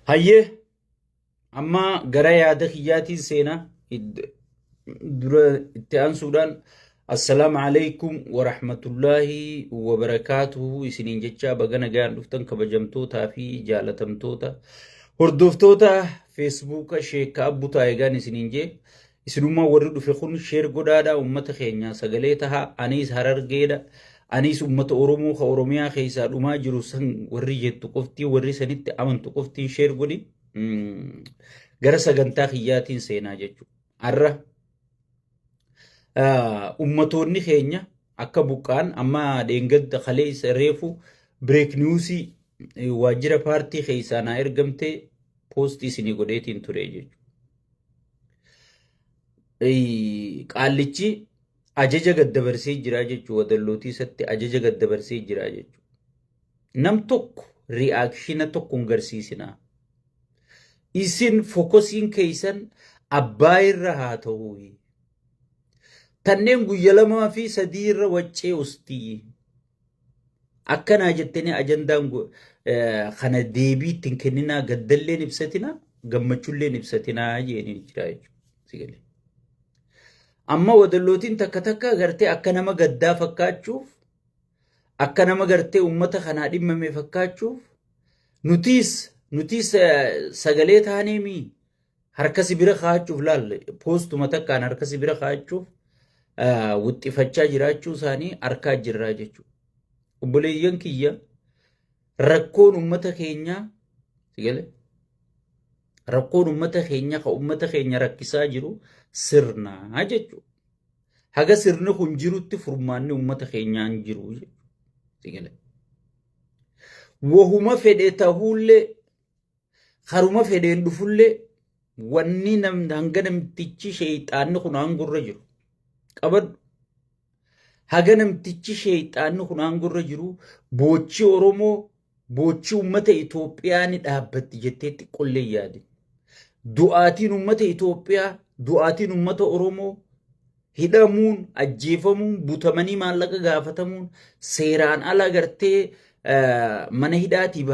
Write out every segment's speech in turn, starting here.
Hayyee, amma gara yaada kiyyaatiin seenaa. Dura itti aansuudhaan assalaamu alaikum warahmatullaahi wabarakaatuhu isiniin jechaa, baga nagaan dhuftan kabajamtootaa fi jaalatamtoota hordoftoota Feesbuuka Sheekka Abbutaa. Egaan isiniin jee, isinummaa warri dhufe kun share godhaadha, ummata keenya sagalee taha. Aniis Harargeedha, aniis ummata Oromoo ka Oromiyaa keessaa dhumaa jiru san warri jettu qoftii, warri sanitti amantu qoftiin share godhi. Gara sagantaa kiyyaatiin seenaa jechuudha. Har'a ummatoonni keenya akka buqqaan amma dheengadda kaleessa reefu break newsii waajjira paartii keessaa naa ergamtee poostii isinii godheetiin ture jechuudha. Qaallichi ajaja gaddabarsee jira jechuudha. Wadallootii isatti ajaja gaddabarsee jira jechuudha. Nam tokko reaction tokko hin garsiisinaa. Isin focusiin keessan abbaa irra haa ta'u. Tanneen guyya 2 fi 3 irra waccee ustii. Akkanaa jettanii ajandaan kana deebii ittiin kenninaa, gaddalleen ibsatinaa, gammachuulleen ibsatinaa jedhanii jira jechuudha. Amma wadallootiin takka takka gartee akka nama gaddaa fakkaachuuf, akka nama gartee uummata kanaa dhimmame fakkaachuuf, nutiis sagalee taaneemi harka si bira kaa'achuuf laalle, poostuma takkaan harka si bira kaa'achuuf wixxifachaa jiraachuu isaanii harkaa jirraa jechuudha. Obboleeyyan kiyya, rakkoon uummata keenyaa sigale, rakkoon uummata keenya ka uummata keenya rakkisaa jiru sirnaa jechuudha. Haga sirni kun jirutti furmaanni uummata keenyaa hin jiru jechuudha. Wahuma fedhe ta'ullee, haruma fedheen dhufullee, wanni hanga namtichi sheeyxaanni kun aangorra jiru qabadhu. Haga namtichi sheeyxaanni kun aangorra jiru boochi Oromoo, boochi uummata Itoophiyaa ni dhaabbatti jettee xiqqollee yaadi. Du'aatiin uummata Itoophiyaa, du'aatiin uummata Oromoo, hidhamuun, ajjeefamuun, butamanii maallaqa gaafatamuun, seeraan ala gartee mana hidhaatii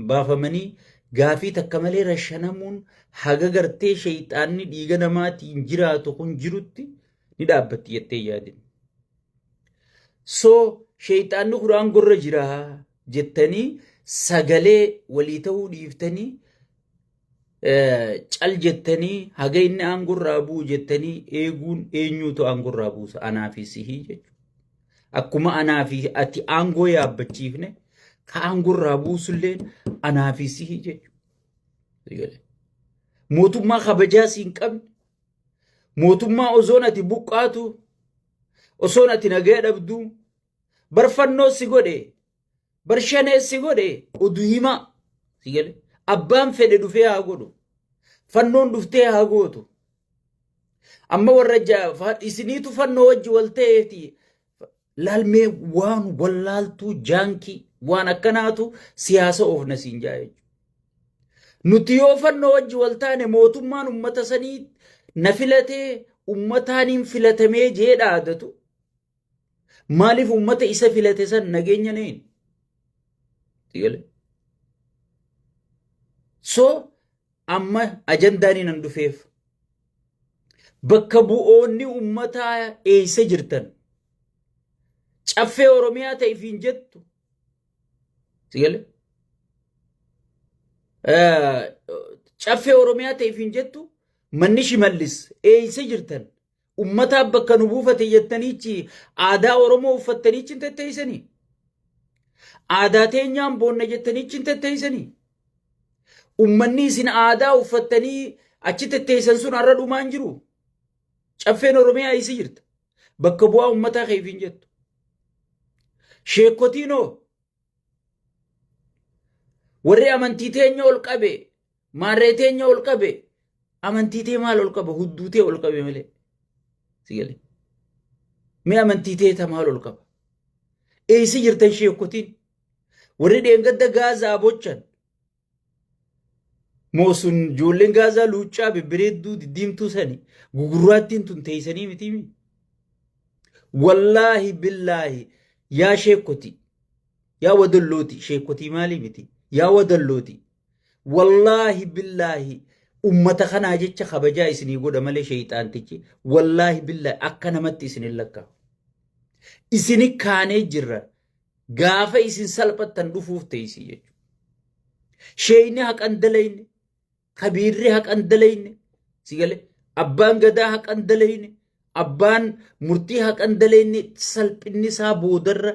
baafamanii gaafii takka malee rashanamuun, haga gartee sheeyxaanni dhiiga namaatiin jiraatu kun jirutti ni dhaabbatti jettee yaadin. So sheeyxaanni kun aangorra jira jettanii sagalee walii ta'uu dhiiftanii, cal jettanii haga inni aangorraa bu'u jettanii eeguun, eenyuutu aangorraa buusa? Anaa fi sihii jechuudha. Akkuma anaa fi ati aangoo yaabbachiifne, ka aangorraa buusullee anaa fi sihii jechuudha. Mootummaa kabajaa si hin qabne, mootummaa osoon ati buqqaatu, osoon ati nagaya dhabduu, barfannoo si godhe, barshanee si godhe, oduu himaa si gale, abbaan fedhe dhufee haa godhu, fannoon dhuftee haa gootu. Amma warra isiniitu fannoo wajji wal ta'eeti laalmee waan wallaaltuu jaankii waan akkanaatu siyaasa oofna siin jaa jechuudha. Nuti yoo fannoo wajji wal taane, mootummaan ummata sanii na filatee, ummataaniin filatamee jee dhaadatu, maaliif ummata isa filate san nageenya neen? So amma ajandaaniin an dhufeef, bakka bu'oonni ummataa eeysa jirtan? Caffee Oromiyaa ta'eef hin jettu. Sigale? Caffee Oromiyaa ta'eef hin jettu, manni Shimallis eeysa jirtan? Ummataaf bakka nu buufate jettaniichi aadaa Oromoo uffattaniichi hin tetteessanii? Aadaa teenyaan boonna jettaniichi hin tetteessanii? Ummanni isin aadaa uffattanii achi tetteessan sun har'a dhumaa hin jiru. Caffeen Oromiyaa eessa jirta? Bakka bu'aa ummataa keef hin jettu. Sheekotiinoo, warri amantii teenya ol qabe, maarree teenya ol qabe, amantii tee maal ol qaba? Hudduu tee ol qabe malee. Si galee? Mee amantii tee ta maal ol qaba? Eessa jirtan sheekotiin? Warri dheengadda Gaazaa bochan moo sun ijoolleen Gaazaa luuccaa bibbireedduu diddiimtuu sani gugurraattiin tun teessanii mitiimi? Wallaahi billaahi, yaa sheekoti, yaa wadallooti, sheekotii maalii miti, yaa wadallooti. Wallaahi billaahi, ummata kanaa jecha kabajaa isinii godha malee sheeyxaantichi wallaahi billaahi akka namatti isin hin lakkaa'u. Isini kaanee jirra. Gaafa isin salphattan dhufuuf teessii jechuudha. Sheeyni haqan dalayne, kabiirri haqan dalayne, si galee abbaan gadaa haqan dalayne, abbaan murtii haqan dalayne, salphinni isaa boodarra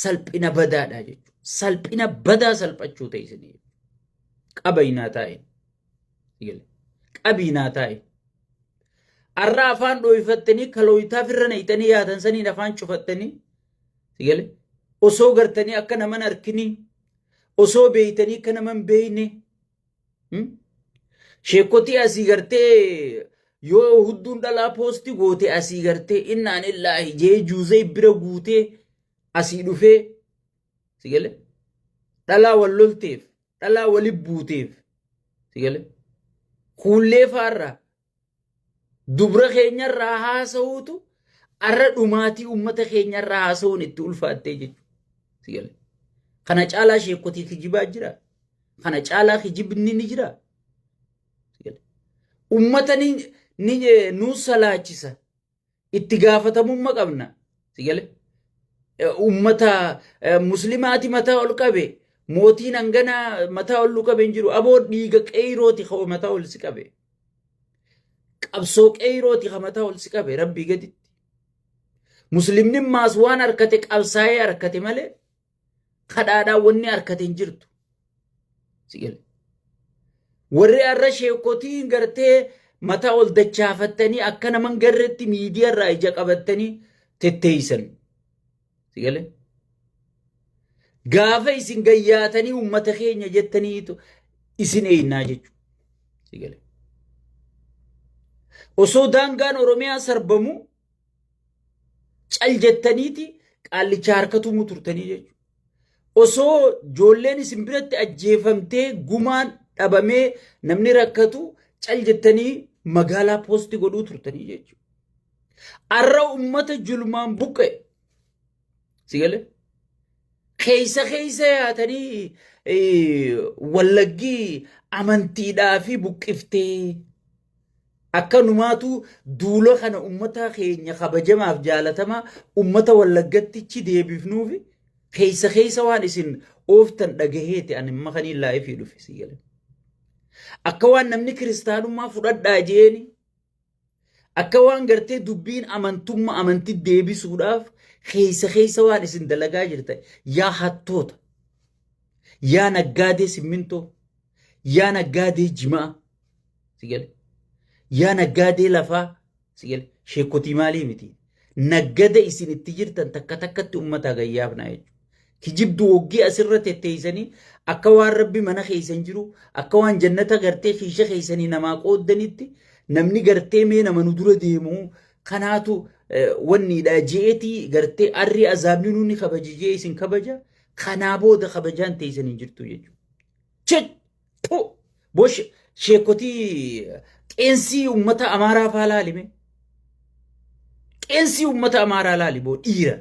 salphina badaadha jechuudha. Salphina badaa salphachuu ta'e isinii. Qabaynaa taa'e. Si galee qabiinaa taa'e. Arra afaan dhooyfattanii kalooytaa firra naqxanii yaatan saniin afaan cufattanii, si galee, osoo gartanii akka naman arkinii, osoo beeytanii akka naman beeyne, sheekotii asii gartee yoo hudduun dhalaa poostii goote asii gartee innaan illaahi jee juuzee bira guutee asii dhufee, si galee, dhalaa wal lolteef, dhalaa wali buuteef, si galee, kuullee faarraa dubra keenyarraa haasa'uutu arra dhumaatii uummata keenyarraa haasa'uun itti ulfaattee jechuudha. Si galee. Kana caalaa sheekotii kijibaa jira. Kana caalaa kijibni ni jira. Si galee. Uummata ni nuu salaachisa. Itti gaafatamummaa qabna. Si galee. Uummata muslimaati mataa ol qabe. Mootiin hangana mataa ol nu qabe hin jiru. Aboo, dhiiga qeeyrooti ka mataa ol si qabe. Qabsoo qeeyrooti ka mataa ol si qabe rabbii gaditti. Muslimni maas waan harkate qabsaa'ee harkate malee kadhaadhaan wanni harkate hin jirtu. Si galee. Warri har'a sheekotiin gartee mataa ol dachaafattanii akka naman garretti miidiyaa irraa ija qabattanii tetteeysan. Si galee. Gaafa isin gayyaatanii uummata keenya jettaniitu isin eeynaa jechuudha. Si galee. Osoo daangaan Oromiyaa sarbamu cal jettaniiti qaallicha harka tumuu turtanii jechuudha. Osoo ijoolleen isin biratti ajjeefamtee, gumaan dhabamee, namni rakkatu cal jettanii magaalaa poostii godhuu turtanii jechuudha. Arra uummata julmaan buqqe. Si galee? Keessa keessa yaatanii Wallaggii amantiidhaa fi buqqiftee akkanumaatu duula kana uummata keenya kabajamaaf jaalatamaa uummata Wallaggattichi deebifnuufi keessa keessa waan isin ooftan dhagaheeti ani amma kaniin laayifii dhufe, si galee. Akka waan namni kiristaanummaa fudhadhaa jeeni, akka waan gartee dubbiin amantummaa amantii deebisuudhaaf keessa keessa waan isin dalagaa jirtan, yaa hattoota, yaa naggaadee simmintoo, yaa naggaadee jimaa, si galee, yaa naggaadee lafaa, si galee, sheekotii maalii miti, naggada isin itti jirtan takka takkatti ummata gayyaafnaa jechuudha. Kijibdu woggii asirra tetteessanii akka waan rabbi mana keessan jiru, akka waan jannata gartee kiisha keessanii namaa qooddanitti, namni gartee mee nama nu dura deemu kanaatu wanniidha jeetii gartee arri azaabni nuni kabaji jee isin kabaja, kanaa booda kabajaan teessan hin jirtu jechuudha. Chit! Bosh, sheekotii qeensii uummata Amaaraa faa laalime. Qeensii uummata Amaaraa laali boo, dhiira.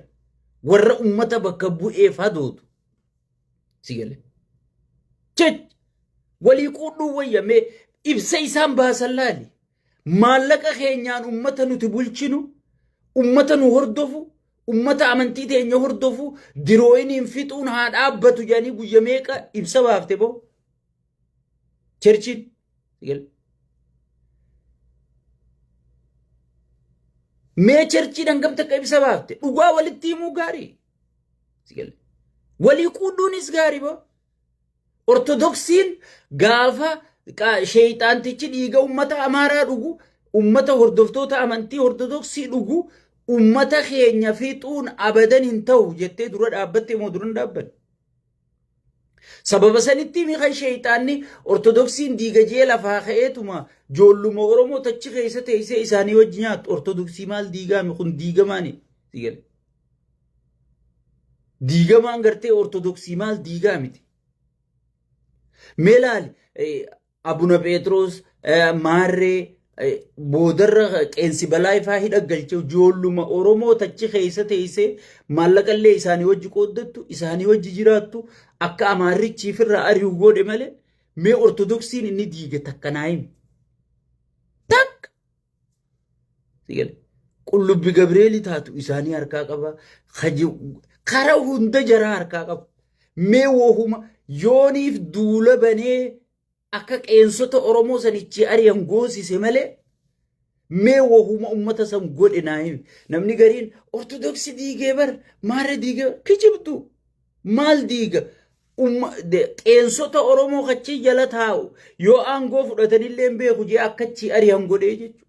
Warra uummata bakka bu'eef hadootu. Si gale. Chit! Walii quudhuu wayya, mee ibsa isaan baasan laali. Maallaqa keenyaan uummata nuti bulchinu, uummata nu hordofu, uummata amantii teenya hordofu dirooyiniin fixuun haa dhaabbatu jedhanii guyya meeqa ibsa baafte boo. Churchiin. Mee churchiin hangam takka ibsa baafte? Dhugaa walitti himuu gaarii. Walii quudhuunis gaarii boo. Ortodoksiin gaafa sheeyxaantichi dhiiga uummata Amaaraa dhugu, uummata hordoftoota amantii Ortodoksii dhugu, uummata keenya fixuun abadan hin ta'u jettee dura dhaabbattee moo dura hin dhaabbanne? Sababa sanitti mi kan sheeyxaanni Ortodoksiin diiga jee lafaa ka'eetuma joolluma Oromoo tachi keessa teessee isaanii wajji nyaattu, Ortodoksii maal diigaami kun, diigamaani? Diigamaan gartee Ortodoksii maal diigaa miti. Mee laali, Abuna Phexros maarree boodarra qeensi balaa ifaa hidha galche, ijoolluma Oromoo tachi keessa teessee maallaqallee isaanii wajji qooddattu, isaanii wajji jiraattu akka amaarrichi ifirraa ari'u godhe malee Mee Ortodoksiin inni diige takka naa himi. Takka. Sigale. Qullubbi Gabreelii taatu isaanii harkaa qaba. Kara hunda jaraa harkaa qaba. Mee wohuma yooniif duula banee akka qeensota Oromoo sanichi ari'an goosise malee mee wohuma ummata san godhe naa himi. Namni gariin Ortodoksii diigee bar maarra diigee kijibdu maal diiga qeensota Oromoo kachii jala taa'u yoo aangoo fudhatanillee hin beeku jee akkachii ari'an godhee jechuudha.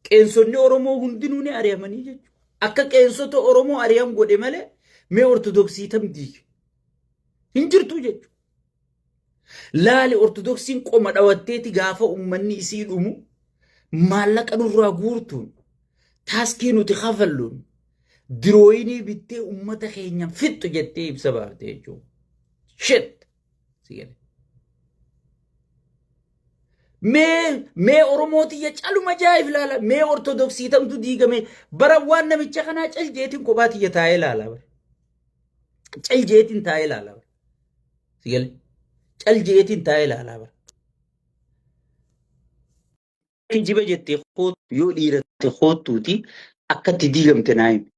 Qeensonni Oromoo hundinuu ni ari'amanii jechuudha. Akka qeensota Oromoo ari'an godhe malee mee Ortodoksii tam diige? Hin jirtu jechuudha. Laali Ortodoksiin qoma dhawatteeti gaafa uummanni isii dhumu maallaqa nurraa guurtuun taaskii nuti kafalluun dirooyinii bittee uummata keenya fixxu jettee ibsa baafte jechuudha. Shit! Si gale. Mee Oromoo tiyya caluma jaa'if ilaala. Mee Ortodoksii tamtu diigame bara waan namicha kanaa cal jeetiin kophaa tiyya taa'ee ilaala. Cal jeetiin taa'ee ilaala. Si gale. Cal jeetiin taa'ee ilaala. Kijiba jettee yoo dhiiratte koottuuti akka itti diigamte naa himi.